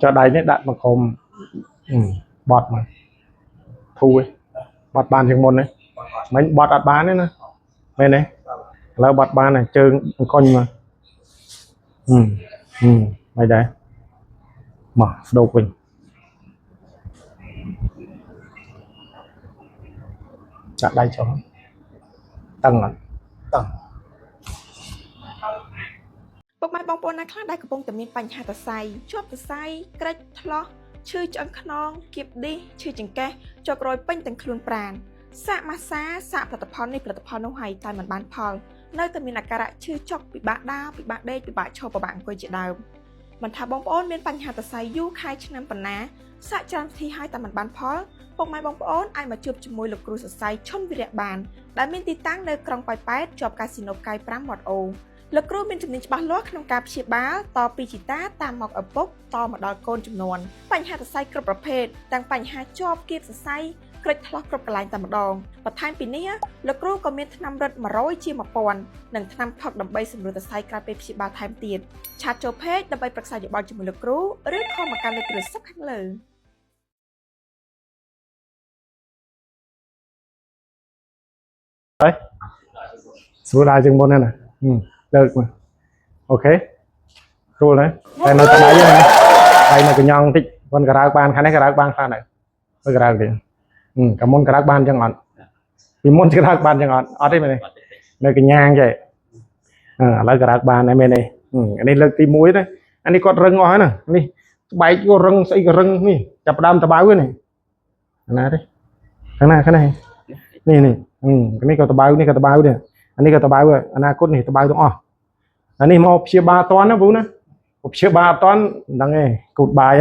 ចុះដៃនេះដាក់មកក្រុមអឺបត់មកធូរឯងបត់បានជាងមុនទេមិញបត់អត់បានទេណាមែនទេឥឡូវបត់បានហើយជើងអង្គុញមកហឹមហឹមមិនដែរមកស្ដោកវិញចាក់ដៃចុះតឹងអត់ តឹង ពុកម៉ែបងប្អូនណាខ្លះដែលកំពុងតែមានបញ្ហាសរសៃជាប់សរសៃក្រិចថ្លោះឈឺឆ្អឹងខ្នងគៀបឌីសឈឺចង្កេះចុករយពេញទាំងខ្លួនប្រាណសាកម៉ាសាសាកផលិតផលនេះផលិតផលនោះហើយតែមិនបានផលនៅតែមានអាការៈឈឺចុកពិបាកដើរពិបាកដេកពិបាកឈរពិបាកអង្គុយជាដើមមិនថាបងប្អូនមានបញ្ហាសរសៃយូរខែឆ្នាំប៉ុណ្ណាសាកច្រើនវិធីហើយតែមិនបានផលពុកម៉ែបងប្អូនអាចមកជួបជាមួយលោកគ្រូសរសៃឈុនវិរៈបានដែលមានទីតាំងនៅក្រុងប៉ោយប៉ែតជាប់កាស៊ីណូផ្កាយ5វត្តអូ លោកគ្រូមានជំនាញច្បាស់លាស់ក្នុងការព្យាបាលតពីជីតាតាមមកឪពុកតមកដល់កូនចំនួនបញ្ហាសរសៃគ្រប់ប្រភេទទាំងបញ្ហាជាប់គៀបសរសៃក្រិចថ្លោះគ្រប់កន្លែងតែម្ដងបន្ថែមពីនេះលោកគ្រូក៏មានថ្នាំរឹត100ជា1000និងថ្នាំផឹកដើម្បីសម្រួលសរសៃក្រោយពេលព្យាបាលថែមទៀតឆាតចូលពេកដើម្បីប្រឹក្សាយោបល់ជាមួយលោកគ្រូឬខលមកកាន់លេខទូរស័ព្ទខាងលើ ហើយស្រួលដែរជាងមុនហ្នឹងណាហឹមលើកមកអូខេស្រួលហើយតែនៅតែដៃហ្នឹងណាដៃនៅកញ្ញងតិចមិនក្រៅបានខាងនេះក្រៅបានខ្លះដែរមើលក្រៅទៀតហឹមកាលមុនក្រៅបានអញ្ចឹងអត់ពីមុនក្រៅបានអញ្ចឹងអត់អត់ទេមែនទេនៅកញ្ញាងចេះអឺឥឡូវក្រៅបានហើយមែនទេហឹមអានេះលើកទី1ទេអានេះគាត់រឹងអស់ហើយណានេះស្បែកក៏រឹងស្អីក៏រឹងនេះចាប់ផ្ដើមតបៅហ្នឹងនេះអាណាទេខាងណាខាងនេះនេះនេះហឹមនេះក៏តបៅនេះក៏តបៅដែរអានេះក៏តបៅដែរអនាគតនេះតបៅទាំងអស់អានេះមកព្យាបាលតន់ណាពូណាព្យាបាលអត់តន់មិនដឹងទេគូតបាយ